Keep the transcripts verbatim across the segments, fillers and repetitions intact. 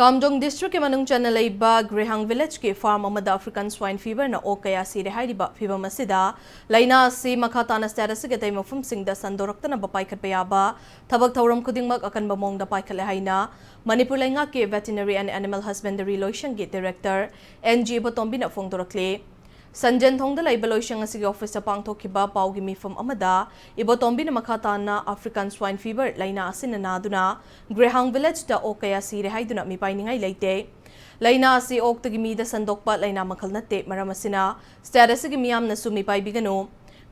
ꯀꯥꯝꯖꯣꯡ ꯗꯤꯁꯇ꯭ꯔꯤꯛꯀꯤ ꯃꯅꯨꯡ ꯆꯟꯅ ꯂꯩꯕ ꯒ꯭ꯔꯦꯍꯥꯡ ꯚꯤꯂꯦꯖꯀꯤ ꯐꯥꯔꯝ ꯑꯃꯗ ꯑꯐ꯭ꯔꯤꯀꯥꯟ ꯁ꯭ꯋꯥꯏꯟ ꯐꯤꯚꯔꯅ ꯑꯣꯛ ꯀꯌꯥ ꯁꯤꯔꯦ ꯍꯥꯏꯔꯤꯕ ꯐꯤꯚꯝ ꯑꯁꯤꯗ, ꯂꯥꯏꯅꯥ ꯑꯁꯤ ꯃꯈꯥ ꯇꯥꯅ ꯁ꯭ꯇꯦꯠ ꯑꯁꯤꯒꯤ ꯑꯇꯩ ꯃꯐꯝꯁꯤꯡꯗ ꯁꯟꯗꯣꯔꯛꯇꯅꯕ ꯄꯥꯏꯈꯠꯄ ꯌꯥꯕ ꯊꯕꯛ ꯊꯧꯔꯝ ꯈꯨꯗꯤꯡꯃꯛ ꯑꯀꯟꯕ ꯃꯑꯣꯡꯗ ꯄꯥꯏꯈꯠꯂꯦ ꯍꯥꯏꯅ ꯃꯅꯤꯄꯨꯔ ꯂꯩꯉꯥꯛꯀꯤ Veterinary and Animal Husbandry ꯂꯣꯏꯁꯪꯒꯤ ꯗꯤꯔꯦꯛꯇꯔ ꯑꯦꯟ ꯖꯤ ꯏꯕꯣꯇꯣꯝꯕꯤꯅ ꯐꯣꯡꯗꯣꯔꯛꯂꯤ꯫ ꯁꯟꯖꯦꯟꯊꯣꯡꯗ ꯂꯩꯕ ꯂꯣꯏꯁꯪ ꯑꯁꯤꯒꯤ ꯑꯣꯐꯤꯁꯇ ꯄꯥꯡꯊꯣꯛꯈꯤꯕ ꯄꯥꯎꯒꯤ ꯃꯤꯐꯝ ꯑꯃꯗ ꯏꯕꯣꯇꯣꯝꯕꯤꯅ ꯃꯈꯥ ꯇꯥꯅ ꯑꯐ꯭ꯔꯤꯀꯥꯟ ꯁ꯭ꯋꯥꯏꯟ ꯐꯤꯚꯔ ꯂꯥꯏꯅꯥ ꯑꯁꯤꯅ ꯅꯥꯗꯨꯅ ꯒ꯭ꯔꯦꯍꯥꯡ ꯚꯤꯂꯦꯖꯇ ꯑꯣꯛ ꯀꯌꯥ ꯁꯤꯔꯦ ꯍꯥꯏꯗꯨꯅ ꯃꯤꯄꯥꯏꯅꯤꯡꯉꯥꯏ ꯂꯩꯇꯦ꯫ ꯂꯥꯏꯅꯥ ꯑꯁꯤ ꯑꯣꯛꯇꯒꯤ ꯃꯤꯗ ꯁꯟꯗꯣꯛꯄ ꯂꯥꯏꯅꯥ ꯃꯈꯜ ꯅꯠꯇꯦ꯫ ꯃꯔꯝ ꯑꯁꯤꯅ ꯁ꯭ꯇꯦꯠ ꯑꯁꯤꯒꯤ ꯃꯤꯌꯥꯝꯅꯁꯨ ꯃꯤꯄꯥꯏꯕꯤꯒꯅꯨ꯫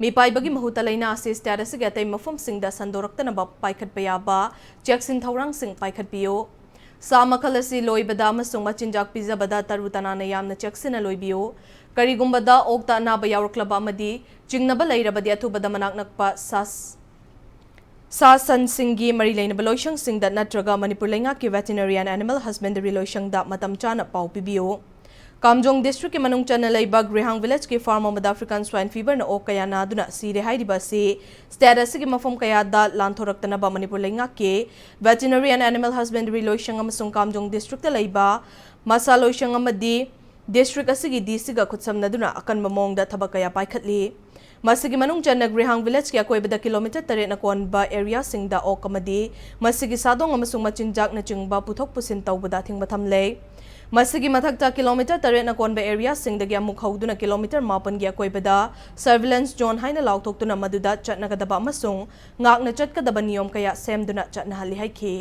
ꯃꯤꯄꯥꯏꯕꯒꯤ ꯃꯍꯨꯠꯇ ꯂꯥꯏꯅꯥ ꯑꯁꯤ ꯁ꯭ꯇꯦꯠ ꯑꯁꯤꯒꯤ ꯑꯇꯩ ꯃꯐꯝꯁꯤꯡꯗ ꯁꯟꯗꯣꯔꯛꯇꯅꯕ ꯄꯥꯏꯈꯠꯄ ꯌꯥꯕ ꯆꯦꯛꯁꯤꯟ ꯊꯧꯔꯥꯡꯁꯤꯡ ꯄꯥꯏꯈꯠꯄꯤꯌꯨ꯫ ꯁꯥ ꯃꯈꯜ ꯑꯁꯤ ꯂꯣꯏꯕꯗ ꯑꯃꯁꯨꯡ ꯃꯆꯤꯟꯖꯥꯛ ꯄꯤꯖꯕꯗ ꯇꯔꯨ ꯇꯅꯥꯟꯅ ꯌꯥꯝꯅ ꯆꯦꯛꯁꯤꯟꯅ ꯂꯣꯏꯕꯤꯌꯨ꯫ ꯀꯔꯤꯒꯨꯝꯕꯗ ꯑꯣꯛꯇ ꯑꯅꯥꯕ ꯌꯥꯎꯔꯛꯂꯕ ꯑꯃꯗꯤ ꯆꯤꯡꯅꯕ ꯂꯩꯔꯕꯗꯤ, ꯑꯊꯨꯕꯗ ꯃꯅꯥꯛ ꯅꯛꯄ ꯁꯥ ꯁꯥ ꯁꯟꯁꯤꯡꯒꯤ ꯃꯔꯤ ꯂꯩꯅꯕ ꯂꯣꯏꯁꯪꯁꯤꯡꯗ ꯅꯠꯇ꯭ꯔꯒ ꯃꯅꯤꯄꯨꯔ ꯂꯩꯉꯥꯛꯀꯤ Veterinary and Animal Husbandry ꯂꯣꯏꯁꯪꯗ ꯃꯇꯝ ꯆꯥꯅ ꯄꯥꯎ ꯄꯤꯕꯤꯌꯨ꯫ ꯀꯥꯝꯖꯣꯡ ꯗꯤꯁꯇ꯭ꯔꯤꯛꯀꯤ ꯃꯅꯨꯡ ꯆꯟꯅ ꯂꯩꯕ ꯒ꯭ꯔꯦꯍꯥꯡ ꯚꯤꯂꯦꯖꯀꯤ ꯐꯥꯔꯝ ꯑꯃꯗ ꯑꯐ꯭ꯔꯤꯀꯥꯟ ꯁ꯭ꯋꯥꯏꯟ ꯐꯤꯚꯔꯅ ꯑꯣꯛ ꯀꯌꯥ ꯅꯥꯗꯨꯅ ꯁꯤꯔꯦ ꯍꯥꯏꯔꯤꯕ ꯑꯁꯤ ꯁ꯭ꯇꯦꯠ ꯑꯁꯤꯒꯤ ꯃꯐꯝ ꯀꯌꯥꯗ ꯂꯥꯟꯊꯣꯔꯛꯇꯅꯕ ꯃꯅꯤꯄꯨꯔ ꯂꯩꯉꯥꯛꯀꯤ Veterinary and Animal Husbandry ꯂꯣꯏꯁꯪ ꯑꯃꯁꯨꯡ ꯀꯥꯝꯖꯣꯡ ꯗꯤꯁꯇ꯭ꯔꯤꯛꯇ ꯂꯩꯕ ꯃꯁꯥ ꯂꯣꯏꯁꯪ ꯑꯃꯗꯤ ꯗꯤꯁꯇ꯭ꯔꯤꯛ ꯑꯁꯤꯒꯤ ꯗꯤ ꯁꯤꯒ ꯈꯨꯠꯁꯝꯅꯗꯨꯅ ꯑꯀꯟꯕ ꯃꯑꯣꯡꯗ ꯊꯕꯛ ꯀꯌꯥ ꯄꯥꯏꯈꯠꯂꯤ꯫ ꯃꯁꯤꯒꯤ ꯃꯅꯨꯡ ꯆꯟꯅ ꯒ꯭ꯔꯦꯍꯥꯡ ꯚꯤꯂꯦꯖꯀꯤ ꯑꯀꯣꯏꯕꯗ ꯀꯤꯂꯣꯃꯤꯇꯔ ꯇꯔꯦꯠꯅ ꯀꯣꯟꯕ ꯑꯦꯔꯤꯌꯥꯁꯤꯡꯗ ꯑꯣꯛ ꯑꯃꯗꯤ ꯃꯁꯤꯒꯤ ꯁꯥꯗꯣꯡ ꯑꯃꯁꯨꯡ ꯃꯆꯤꯟꯖꯥꯛꯅꯆꯤꯡꯕ ꯄꯨꯊꯣꯛ ꯄꯨꯁꯤꯟ ꯇꯧꯕꯗ ꯑꯊꯤꯡꯕ ꯊꯝꯂꯦ꯫ ꯃꯁꯤꯒꯤ ꯃꯊꯛꯇ ꯀꯤꯂꯣꯃꯤꯇꯔ ꯇꯔꯦꯠꯅ ꯀꯣꯟꯕ ꯑꯦꯔꯤꯌꯥꯁꯤꯡꯗꯒꯤ ꯑꯃꯨꯛ ꯍꯧꯗꯨꯅ ꯀꯤꯂꯣꯃꯤꯇꯔ ꯃꯥꯄꯟꯒꯤ ꯑꯀꯣꯏꯕꯗ surveillance zone ꯍꯥꯏꯅ ꯂꯥꯎꯊꯣꯛꯇꯨꯅ ꯃꯗꯨꯗ ꯆꯠꯅꯒꯗꯕ ꯑꯃꯁꯨꯡ ꯉꯥꯛꯅ ꯆꯠꯀꯗꯕ ꯅꯤꯌꯣꯝ ꯀꯌꯥ ꯁꯦꯝꯗꯨꯅ ꯆꯠꯅꯍꯜꯂꯤ ꯍꯥꯏꯈꯤ꯫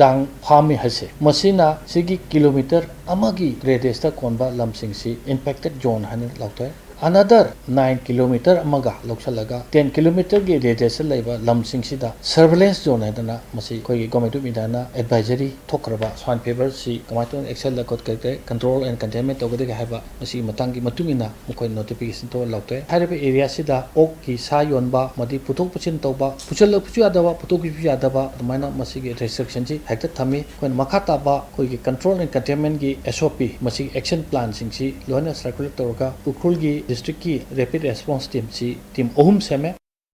ꯗꯥꯡ ꯐꯥꯝꯃꯤ ꯍꯥꯏꯁꯦ, ꯃꯁꯤꯅ ꯁꯤꯒꯤ ꯀꯤꯂꯣꯃꯤꯇꯔ ꯑꯃꯒꯤ ꯔꯦꯗꯤꯌꯁꯇ ꯀꯣꯟꯕ ꯂꯝꯁꯤꯡꯁꯤ impacted zone ꯍꯥꯏꯅ ꯂꯥꯎꯊꯣꯛꯑꯦ꯫ Another nine kilometer ꯑꯃꯒ ꯂꯧꯁꯤꯜꯂꯒ ten kilometerꯒꯤ ꯔꯦꯗꯤꯌꯁꯇ ꯂꯩꯕ ꯂꯝꯁꯤꯡꯁꯤꯗ surveillance zone ꯍꯥꯏꯗꯅ ꯃꯁꯤ ꯑꯩꯈꯣꯏꯒꯤ Government of Indiaꯅ advisory ꯊꯣꯛꯈ꯭ꯔꯕ swine feverꯁꯤ ꯀꯃꯥꯏꯅ ꯇꯧꯅ action ꯂꯧꯈꯠꯀꯗꯒꯦ, control and containment ꯇꯧꯒꯗꯒꯦ ꯍꯥꯏꯕ ꯃꯁꯤꯒꯤ ꯃꯇꯥꯡꯒꯤ ꯃꯇꯨꯡ ꯏꯟꯅ ꯃꯈꯣꯏ notification ꯊꯣꯛꯑ ꯂꯥꯎꯊꯣꯛꯑꯦ꯫ ꯍꯥꯏꯔꯤꯕ areaꯁꯤꯗ ꯑꯣꯛꯀꯤ ꯁꯥ ꯌꯣꯟꯕ ꯑꯃꯗꯤ ꯄꯨꯊꯣꯛ ꯄꯨꯁꯤꯟ ꯇꯧꯕ, ꯄꯨꯁꯤꯜꯂꯛꯄꯁꯨ ꯌꯥꯗꯕ, ꯄꯨꯊꯣꯛꯈꯤꯕꯁꯨ ꯌꯥꯗꯕ, ꯑꯗꯨꯃꯥꯏꯅ ꯃꯁꯤꯒꯤ restrictionꯁꯤ ꯍꯦꯛꯇ ꯊꯝꯃꯤ꯫ ꯑꯩꯈꯣꯏꯅ ꯃꯈꯥ ꯇꯥꯕ ꯑꯩꯈꯣꯏꯒꯤ control and containmentꯒꯤ S O P, ꯃꯁꯤꯒꯤ action planꯁꯤꯡꯁꯤ ꯂꯣꯏꯅ circulate ꯇꯧꯔꯒ ꯎꯈ꯭ꯔꯨꯜꯒꯤ districtꯀꯤ rapid response teamꯁꯤ team ꯑꯍꯨꯝ ꯁꯦꯝꯃꯦ꯫